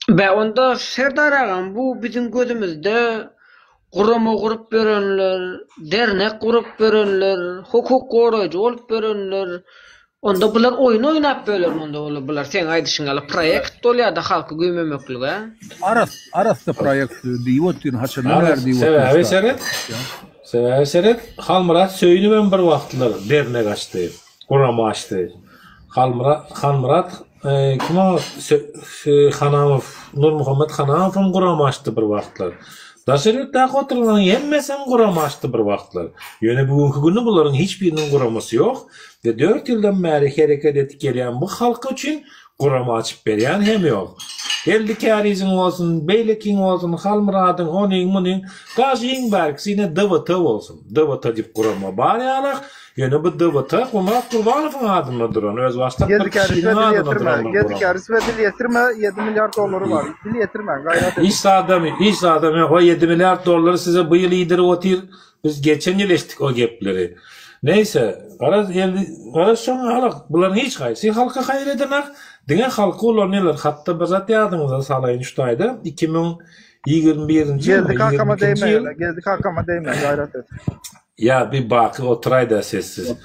Bä onda Serdar agam bu biziň gözümizde gurama gurup ýörenler, dernek gurup ýörenler, hukuk goraýjy bolup ýörenler, onda bular oýun oýnap ýörlermi onda olar bular seň aýdyşyň ýaly proýekt bolýada halky güýmemeklik a? Aras arassa proýekt diýip otyryn haçandan bäri diýip otyryn. Sebäbi seret sebäbi seret Halmyrat Söýünowem bir wagtlar dernek açdy, gurama açdy. Halmyrat Hanmyrat Kim o Hanamow, Nurmuhammet Hanamowam gurama açdy bir wagtlar. Daşary ýurtdaky oturanlaryň hemmesem gurama açdy bir wagtlar. Ýöne bu günki günde bularyň hiç biriniň guramasy ýok we dört ýyldan bäri hereket edip gelýän bu halk üçin gurama açyp berýän hem ýok. Geldi Käriziň bolsun, beýlekiň bolsun, Halmyradyň, onyň, munyň, daže iň bärkisi ine DWT bolsun. DWT diýip gurama bar ýalak, Ýöne bu DWT Gulmyrat Gurbanowyň adynda duran, özbaşdak bir Geldi Kärisme kişiniň dil adynda ýetirme. duran bir Geldi gurama. Kärisme dil ýetirme 7 milliard dollary bar. Dil ýetirme gaýrat ediň. Hiç zadam, hiç zadam ýok. O 7 milliard dollary size bu ýyl iýdirip otyr. Biz geçen ýyl eşitdik o gepleri. Neýse, garaz geldi, garaz şoň ýaly bularyň hiç haýsy halka haýyr edenak. Diňe halky ulanýarlar. Hatda bir zat ýadyňyza salaýyn şu taýda 2021-nji Geldi ýylmy, kakama 22-nji degme ýyl ýöne. Geldi kakama degme gaýrat et. Ýa bir baky oturaýda sessiz.